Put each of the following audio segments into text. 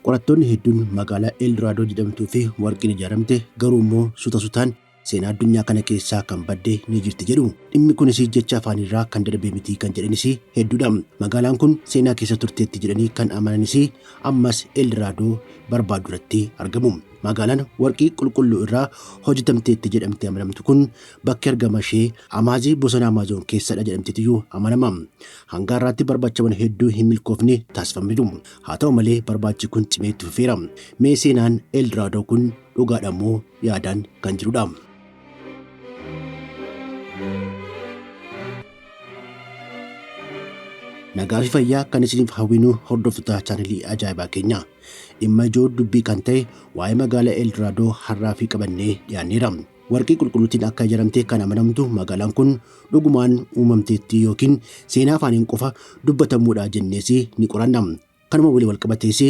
Qorattoonni hedduun magaalaa Eldoraadoo jedhamtuu fi warqiin ijaaramte garuu immoo suuta suutaan seenaa addunyaa kana keessaa kan badde ni jirti jedhu. Dhimmi kunis jecha afaanirraa kan darbe miti kan jedhanis hedduudha. Magaalaan kun seenaa keessa turteetti jedhanii kan amananis ammas Eldoraadoo barbaadu irratti argamu. Magaalaan warqii qulqulluu irraa hojjetamteetti jedhamtee amanamtu kun bakki argama ishee Amaazii bosona Amaazoon keessadha jedhamteetiyyuu amanama. Hanga har'aatti barbaachawwan hedduu hin milkoofne taasifamaniiru. Haa ta'u malee barbaachi kun cimee itti fufeera. Mee seenaan Eldoraadoo kun dhugaadha moo yaadaan kan jirudha? Nagaa fi fayyaa kan isiniif hawwinu hordoftoota chaanelii ajaa'ibaa keenya. Dhimma ijoo dubbii kan ta'e waa'ee magaalaa Eldoraadoo har'aa fi qabannee dhiyaanneera. Warqii qulqulluutiin akka ijaaramte kan amanamtu magaalaan kun dhugumaan uumamteetti yookiin seenaa afaaniin qofa dubbatamuudha jennees ni qoranna. Kanuma waliin walqabatees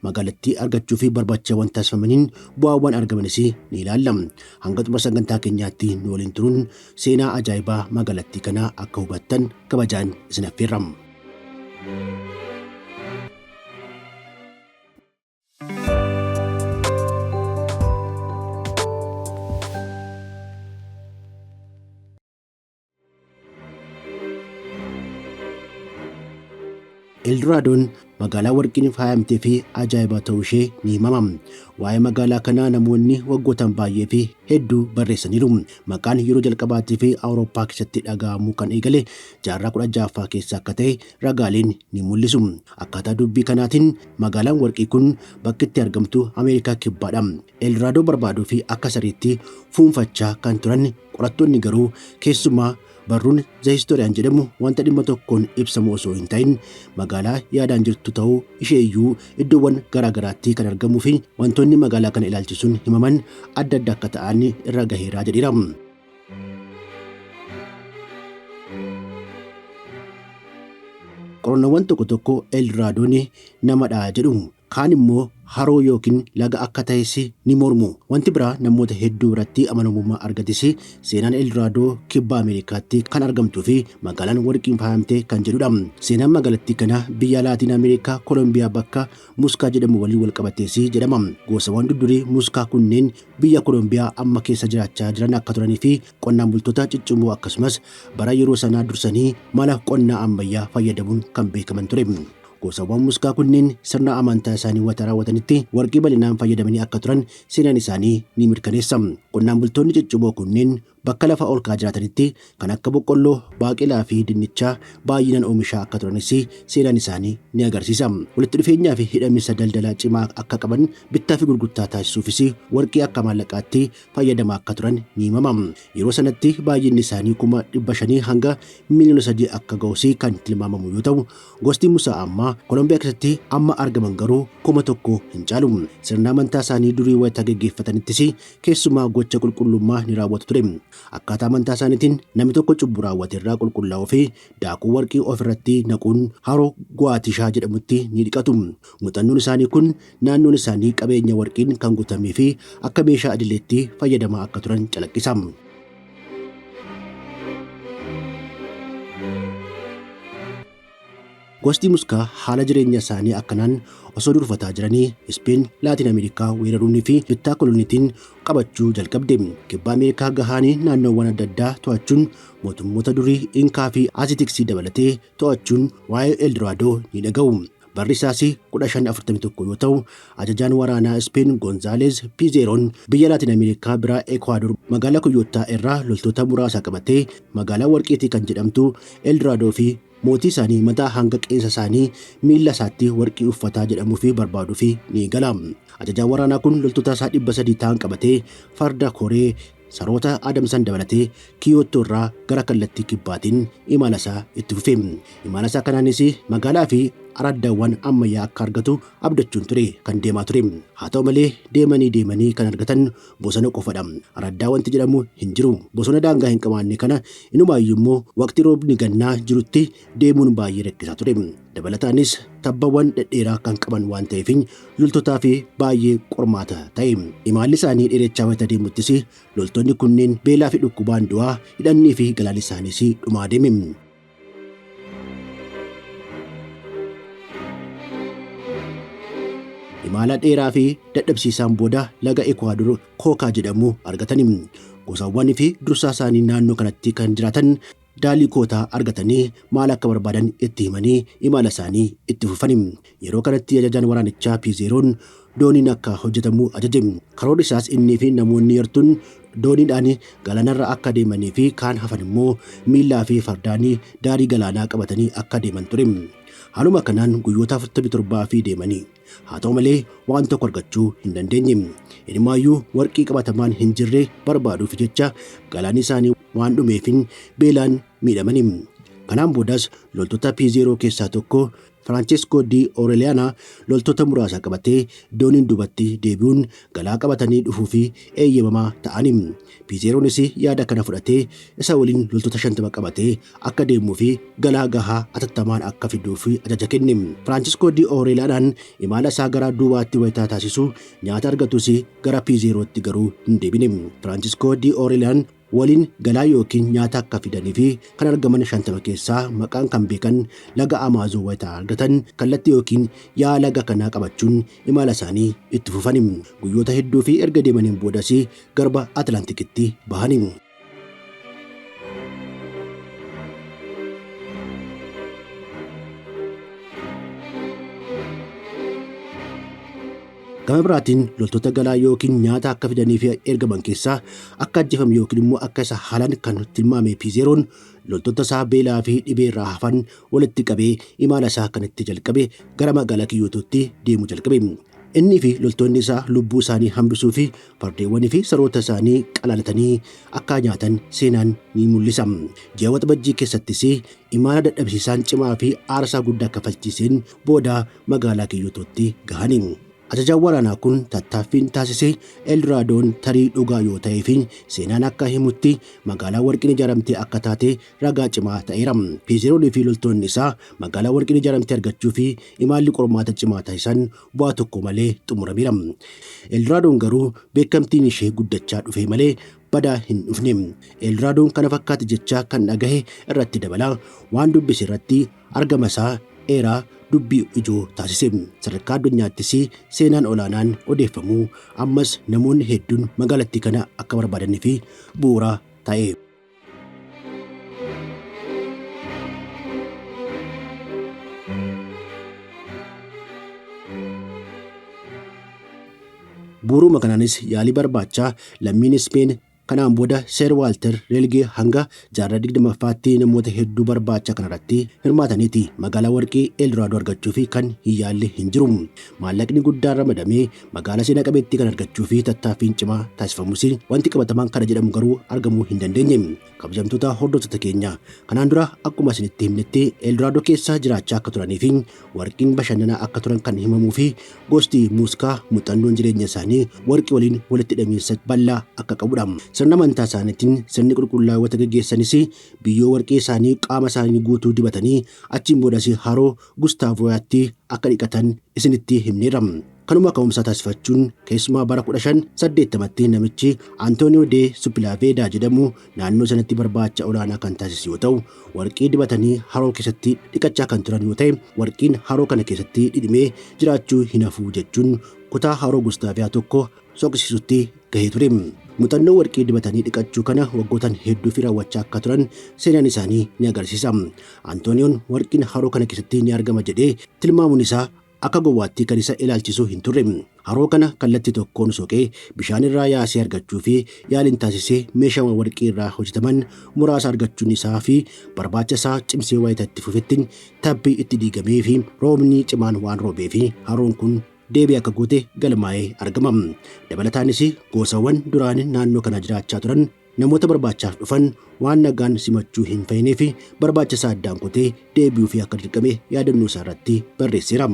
magaalattii argachuu fi barbaachawwan taasifamaniin bu'aawwan argamanis ni ilaalla. Hanga xumura sagantaa keenyaatti nu waliin turuun seenaa ajaa'ibaa magaalattii kanaa akka hubattan kabajaan isin affeerra. Eldoraadoon magaalaa warqiin faayamtee fi ajaa'ibaa ta'uu ishee ni himama. Waa'ee magaalaa kanaa namoonni waggootaan baay'ee fi hedduu barreessaniiru. Maqaan yeroo jalqabaatii fi Awurooppaa keessatti dhaga'amuu kan eegale jaarraa 16ffaa keessa akka ta'e ragaaleen ni mul'isu. Akkaataa dubbii kanaatiin magaalaan warqii kun bakki itti argamtu Ameerikaa Kibbaadha. Eldoraadoo barbaaduu fi akka sariitti fuunfachaa kan turan qorattoonni garuu keessumaa barruun The Historian jedhamu wanta dhimma tokkoon ibsamu osoo hin ta'in magaalaa yaadaan jirtu ta'uu ishee iyyuu iddoowwan garaagaraatti kan argamuu fi wantoonni magaalaa kana ilaalchisuun himaman adda adda akka ta'an irra gaheeraa jedheera. Qorannoowwan tokko tokko Eldoraadoon namadha jedhu. Kaan immoo haroo yookiin laga akka ta'es ni mormu. Wanti biraa namoota hedduu biratti amanamummaa argates seenaan Eldoraadoo kibba Ameerikaatti kan argamtuu fi magaalaan warqiin faayamte kan jedhudha. Seenaan magaalattii kanaa biyya Laatiin Ameerikaa Kolombiyaa bakka Muskaa jedhamu waliin wal qabatees jedhama. Gosawwan durdurii Muskaa kunneen biyya Kolombiyaa amma keessa jiraachaa jiran akka turanii fi qonnaan bultoota ciccimoo akkasumas bara yeroo sanaa dursanii mala qonnaa ammayyaa fayyadamuun kan beekaman ture. Gosawwan Muskaa kunneen sirna amantaa isaanii wayita raawwatanitti warqii bal'inaan fayyadamanii akka turan seenaan isaanii ni mirkaneessa. Qonnaan bultoonni ciccimoo kunneen bakka lafa olka'aa jiraatanitti kan akka boqqolloo, baaqelaa fi dinnichaa baay'inaan oomishaa akka turanis seenaan isaanii ni agarsiisa. Walitti dhufeenyaa fi hidhaminsa daldalaa cimaa akka qaban bittaa fi gurgurtaa taasisuufis warqii akka maallaqaatti fayyadamaa akka turan ni himama. Yeroo sanatti baay'inni isaanii 500,000 hanga 3 miliyoona akka ga'us kan tilmaamamu yoo ta'u, gosti Musaa ammaa Kolombiyaa keessatti amma argaman garuu 1,000 hin caalu. Sirna amantaa isaanii durii wayita geggeeffatanittis keessumaa gocha qulqullummaa ni raawwatu ture. Akkaataa amantaa isaaniitiin namni tokko cubbuu raawwate irraa qulqullaa'uu fi daakuu warqii ofirratti naquun haroo Guwaatishaa jedhamutti ni dhiqatu. Muuxannoon isaanii kun naannoon isaanii qabeenya warqiin kan guutamee fi akka meeshaa idileetti fayyadamaa akka turan calaqqisa. Gosti Muskaa haala jireenya isaanii akkanaan osoo durfataa jiranii Ispeen Laatiin Ameerikaa weeraruunii fi bittaa koloniitiin qabachuu jalqabde. Kibba Ameerikaa gahaanii naannoowwan adda addaa to'achuun mootummoota durii Inkaa fi Azitiksii dabalatee to'achuun waa'ee Eldoraadoo ni dhaga'u. Barri isaas 1541 yoo ta'u, ajajaan waraanaa Ispeen Gonzaaleez Pizeeroon biyya Laatiin Ameerikaa biraa Ekwaador magaalaa Kuyyoottaa irraa loltoota muraasa qabatee magaalaa Warqiitii kan jedhamtu Eldoraadoo fi mootii isaanii mataa hanga qeensa isaanii miilla isaatti warqii uffataa jedhamuu fi barbaaduu fi ni gala. Ajajaan waraanaa kun loltoota isaa 300 ta'an qabatee farda koree saroota adamsan dabalatee Kiyoottoo irraa gara kallattii kibbaatiin imala isaa itti fufe. Imala isaa kanaanis magaalaa fi araddaawwan ammayyaa akka argatu abdachuun ture kan deemaa ture. Haa ta'u malee deemanii deemanii kan argatan bosona qofadha. Araddaa wanti jedhamu hin jiru. Bosona daangaa hin qabaanne kana inumaayyuu immoo waqtii roobni gannaa jirutti deemuun baay'ee rakkisaa ture. Dabalataanis tabbawwan dhedheeraa kan qaban waan ta'eef loltootaa fi baay'ee qormaata ta'e. Imalli isaanii dheerachaa wayita deemuttis loltoonni kunneen beelaa fi dhukkubaan du'aa hidhannii fi galaan isaaniis dhumaa deeme. Imala Imala dheeraa fi dadhabsiisaan booda laga Ekuwaadoor Kookaa jedhamu argatani. Gosawwan fi dursaa isaanii naannoo kanatti kan jiraatan Daalikootaa argatanii maal akka barbaadan itti himanii imala isaanii itti fufani. Yeroo kanatti ajajaan waraanichaa Piizeeroon dooniin akka hojjetamu ajaje. Karoorri isaas innii fi namoonni yartuun dooniidhaan galaanarra akka deemanii fi kaan hafan immoo miillaa fi fardaanii daarii galaanaa qabatanii akka deeman ture. Haaluma kanaan guyyoota 47 fi deemanii. Haa ta'u malee waan tokko argachuu hin dandeenye. Inumaayyuu warqii qabatamaan hin jirre barbaaduuf jecha galaanni isaanii waan dhumeefin beelaan miidhamani. Kanaan boodas loltoota Piizeeroo keessaa tokko Firaanceskoo di Oreliyaanaa loltoota muraasa qabatee dooniin duubatti deebi'uun galaa qabatanii dhufuu fi eeyyamamaa ta'ani. Piizeeroonis yaada kana fudhatee isa waliin loltoota 50 qabatee akka deemuu fi galaa gahaa atattamaan akka fiduuf ajaja kenne. Firaanceskoo di Oreliyaanaan imala isaa gara duubaatti wayitaa taasisu nyaata argatus gara Piizeerootti garuu hin deebine. Firaanceskoo di Oreliyaan waliin galaa yookiin nyaata akka fidanii fi kan argaman 50 keessaa maqaan kan beekan laga Amaazoo wayitaa argatan kallattii yookiin yaa laga kanaa qabachuun imala isaanii itti fufani. Guyyoota hedduu fi erga deemaniin boodas garba Atlaantikitti bahani. Gama biraatiin loltoota galaa yookiin nyaata akka fidanii fi ergaman keessaa akka ajjeefame yookiin immoo akka isa haalaan kan tilmaame Piizeeroon loltoota isaa beelaa fi dhibee irraa hafan walitti qabee imala isaa kan itti jalqabe gara magaalaa Kiyootootti deemuu jalqabe. Inni fi loltoonni isaa lubbuu isaanii hambisuu fi fardeewwanii fi saroota isaanii qalaalatanii akka nyaatan seenaan ni mul'isa. Ji'a Waxabajjii keessattis imala dadhabsiisaan cimaa fi aarsaa guddaa kaffalchiiseen booda magaalaa Kiyootootti gahani. Ajajaan waraanaa kun tattaaffiin taasise Eldoraadoon tarii dhugaa yoo ta'ee fi seenaan akka himutti magaalaa warqiin ijaaramte akka taate ragaa cimaa ta'eera. Piizeroonii fi loltoonni isaa magaalaa warqiin ijaaramte argachuu fi imalli qormaata cimaa taasisan bu'aa tokko malee xumurameera. Eldoraadoon garuu beekamtiin ishee guddachaa dhufe malee badaa hin dhufne. Eldoraadoon kana fakkaate jecha kan dhagahe irratti dabalaa waan dubbise irratti argama isaa eeraa dubbii ijoo taasise. Sadarkaa addunyaattis seenaan olaanaan odeeffamuu ammas namoonni hedduun magaalattii kana akka barbaadanii fi bu'uura ta'e. Bu'uuruma kanaanis yaalii barbaachaa lammiin Ispeen kanaan booda Seer Waalter Reelgee hanga jaarraa 20ffaatti namoota hedduu barbaacha kanarratti hirmaataniiti. Magaalaa warqii Eldoraadoo argachuu fi kan hin yaalle hin jiru. Maallaqni guddaan ramadamee magaalaa seenaa qabeettii kan argachuu fi tattaaffiin cimaa taasifamus wanti qabatamaan kana jedhamu garuu argamuu hin dandeenye. Kabajamtoota hordoftoota keenya, kanaan dura akkuma isinitti himnetti Eldoraadoo keessa jiraachaa akka turanii fi warqiin bashannanaa akka turan kan himamuu fi gosti Muuskaa muuxannoon jireenya isaanii warqii waliin walitti hidhamiinsa bal'aa akka qabudha. Sirna amantaa isaaniitiin sirni qulqullaa'ota gaggeessanis biyyoo warqii isaanii qaama isaanii guutuu dibatanii achiin boodas haroo Gustaavooyaatti akka dhiqatan isinitti himneerra. Kanuma ka'umsa taasifachuun keessumaa bara 1580tti namichi Antooniyoo de Supilaveedaa jedhamu naannoo sanatti barbaacha olaanaa kan taasisu yoo ta'u, warqii dibatanii haroo keessatti dhiqachaa kan turan yoo ta'e, warqiin haroo kana keessatti dhidhimee jiraachuu hin hafu jechuun kutaa haroo Gustaaviyaa tokko soqsiisutti gahee ture. Muuxannoo warqii dibatanii dhiqachuu kana waggootaan hedduu fi raawwachaa akka turan seenaan isaanii ni agarsiisa. Antooniyoon warqiin haroo kana keessatti ni argama jedhee tilmaamuun isaa akka gowwaatti kan isa ilaalchisu hin turre. Haroo kana kallattii tokkoon soqee bishaan irraa yaasee argachuu fi yaaliin taasisee meeshaawwan warqii irraa hojjetaman muraasa argachuun isaa fi barbaacha isaa cimsee wayita itti fufetti tabbi itti diigamee fi roobni cimaan waan roobee fi haroon kun deebi'ee akka guute galmaa'ee argama. Dabalataanis gosawwan duraan naannoo kana jiraachaa turan namoota barbaachaaf dhufan waan nagaan simachuu hin fayyinee fi barbaacha isaa addaan kutee deebi'uu fi akka dirqame yaadannoo isaa irratti barreesseera.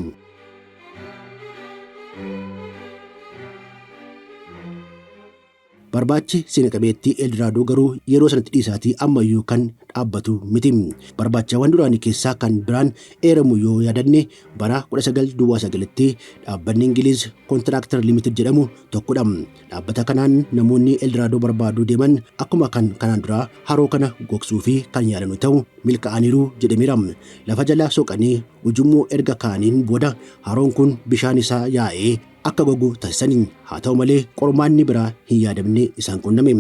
Barbaachi seena qabeettii Eldiraadoo garuu yeroo sanatti dhiisaatii ammayyuu kan dhaabbatu miti. Barbaachawwan duraanii keessaa kan biraan eeramu yoo yaadanne bara 1909tti dhaabbanni Ingiliiz Kontiraaktar Limited jedhamu tokkodha. Dhaabbata kanaan namoonni Eldiraadoo barbaaduu deeman akkuma kan kanaan duraa haroo kana gogsuu fi kan yaalan yoo ta'u milkaa'aniiru jedhameera. Lafa jala soqanii ujummoo erga kaa'aniin booda haroon kun bishaan isaa yaa'ee akka gogu taasisanii. Haa ta'u malee qormaanni biraa hin yaadamne isaan qunname.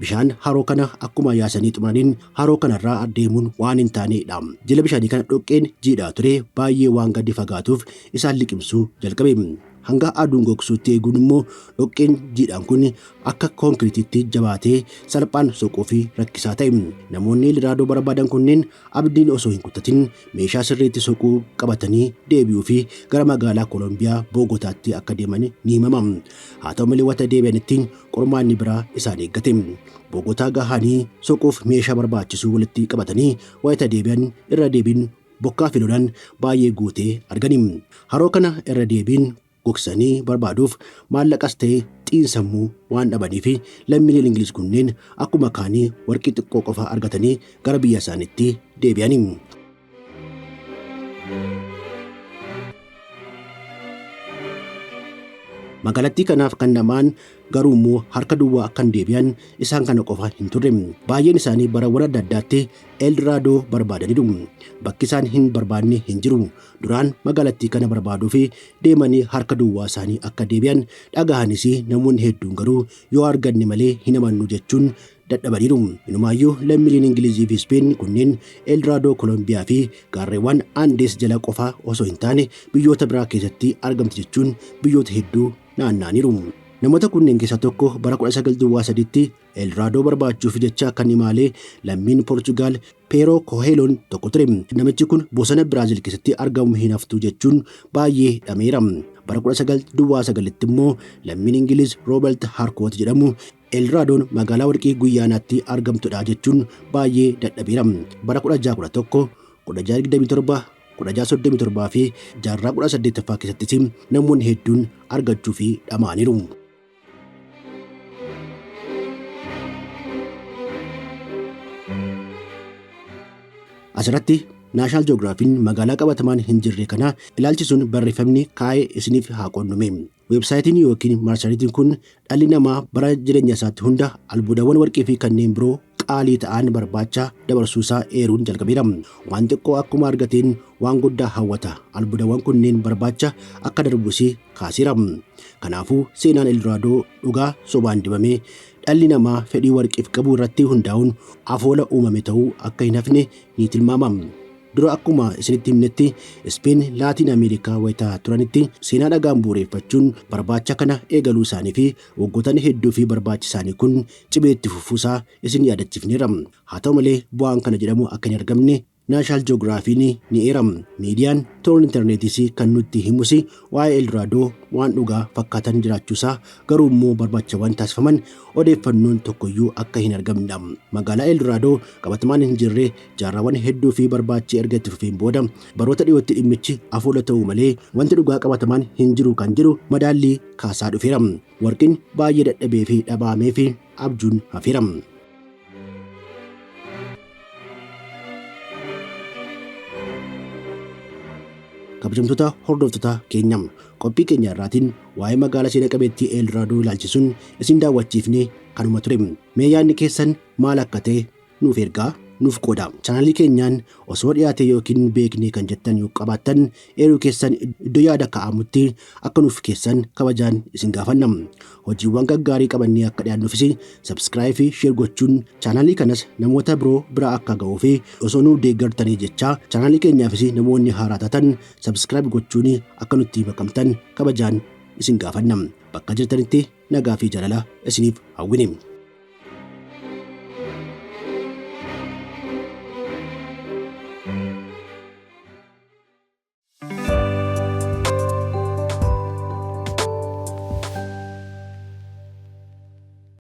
Bishaan haroo kana akkuma yaasanii xumuraniin haroo kanarraa adeemuun waan hin taanedha. Jala bishaanii kana dhoqqeen jiidhaa ture baay'ee waan gadi fagaatuuf isaan liqimsuu jalqabe. Hanga aduun gogsuutti eeguun immoo dhoqqeen jiidhaan kun akka konkiriitiitti jabaatee salphaan soquu fi rakkisaa ta'e. Namoonni Eldiraadoo barbaadan kunneen abdiin osoo hin kutatin meeshaa sirriitti soquu qabatanii deebi'uu fi gara magaalaa Koolombiyaa Boogotaatti akka deeman ni himama. Haa ta'u malee wanta deebi'anitti qormaanni biraa isaan eeggate. Boogotaa gahanii soquuf meeshaa barbaachisu walitti qabatanii wayita deebi'an irra deebiin bokkaa fi lolaan baay'ee guutee argani. Haroo kana irra deebiin gogsanii barbaaduuf maallaqas ta'e xiinsammuu waan dhabanii fi lammiileen Ingiliz kunneen akkuma kaanii warqii xiqqoo qofa argatanii gara biyya isaaniitti deebi'ani. Magaalattii kanaaf kan namaan garuu immoo harka duwwaa akkan deebi'an isaan kana qofa hin turre. Baay'een isaanii barawwan adda addaatti Eldiraadoo barbaadaniiru. Bakki isaan hin barbaanne hin jiru. Duraan magaalattii kana barbaaduu fi deemanii harka duwwaa isaanii akka deebi'an dhagahanis namoonni hedduun garuu yoo arganne malee hin amannu jechuun dadhabaniiru. Inumaayyuu lammiileen Ingilizii fi Ispeen kunneen Eldiraadoo Koolombiyaa fi gaarreewwan Andees jala qofa osoo hin taane biyyoota biraa keessatti argamti jechuun biyyoota hedduu naanna'aniiru. Namoota kunneen keessaa tokko bara 1903tti Eldiraadoo barbaachuuf jecha kan imaale lammiin Poorchugaal Peeroo Koheeloon tokko ture. Namichi kun bosona Biraazil keessatti argamu hin haftu jechuun baay'ee dhameera. Bara 1909tti immoo lammiin Ingiliz Roobert Harkoot jedhamu Eldiraadoon magaalaa warqii Guyyaanaatti argamtudha jechuun baay'ee dadhabeera. Bara 1611, 1627, 1637 fi jaarraa 18ffaa keessattis namoonni hedduun argachuu fi dhama'aniiru. Asirratti Naashinaal Ji'oogiraafiin magaalaa qabatamaan hin jirre kana ilaalchisuun barreeffamni kaa'ee isiniif haa qonnume. Weebsaayitiin yookiin marsariitiin kun dhalli namaa bara jireenya isaatti hunda albuudawwan warqii fi kanneen biroo qaalii ta'an barbaacha dabarsuusaa eeruun jalqabeera. Waan xiqqoo akkuma argateen waan guddaa hawwata. Albuudawwan kunneen barbaacha akka darbus kaaseera. Kanaafuu seenaan Eldiraadoo dhugaa sobaan dibamee dhalli namaa fedhii warqiif qabu irratti hundaa'uun afoola uumame ta'uu akka hin hafne ni tilmaamama. Dura akkuma isinitti himnetti Ispeen Laatiin Ameerikaa wayitaa turanitti seenaa dhagaan bu'uureffachuun barbaacha kana eegaluu isaanii fi waggoottan hedduu fi barbaachi isaanii kun cimee itti fufuusaa isin yaadachiifneera. Haa ta'u malee bu'aan kana jedhamu akka hin argamne Naashinaal Ji'oogiraafiin ni eera. Miidiyaan toora intarneetiis kan nutti himus waa'ee Eldiraadoo waan dhugaa fakkaatan jiraachuusaa garuu immoo barbaachawwan taasifaman odeeffannoon tokkoyyuu akka hin argamnedha. Magaalaa Eldiraadoo qabatamaan hin jirre jaarraawwan hedduu fi barbaachi erga itti fufeen booda baroota dhiyootti dhimmichi afoola ta'uu malee wanti dhugaa qabatamaan hin jiru kan jedhu madaallii kaasaa dhufeera. Warqiin baay'ee dadhabee fi dhabaamee fi abjuun hafeera. Kabajamtoota hordoftoota keenya qophii keenya irraatiin waa'ee magaalaa seena qabeettii Eldiraadoo ilaalchisuun isin daawwachiifne kanuma ture. Mee yaadni keessan maal akka ta'e nuuf ergaa nuuf qooda. Chaanalii keenyaan osoo dhiyaate yookiin beekne kan jettan yoo qabaattan eeruu keessan iddoo yaada kaa'amutti akka nuuf keessan kabajaan isin gaafanna. Hojiiwwan gaggaarii qabannee akka dhiyaannuufis sabskiraayib fi sheer gochuun chaanalii kanas namoota biroo bira akka ga'uu fi osoo nu deeggartanii jecha chaanalii keenyaafis namoonni haaraa taatan sabskiraayib gochuun akka nutti makamtan kabajaan isin gaafanna. Bakka jirtanitti nagaa fi jaalala isiniif hawwine.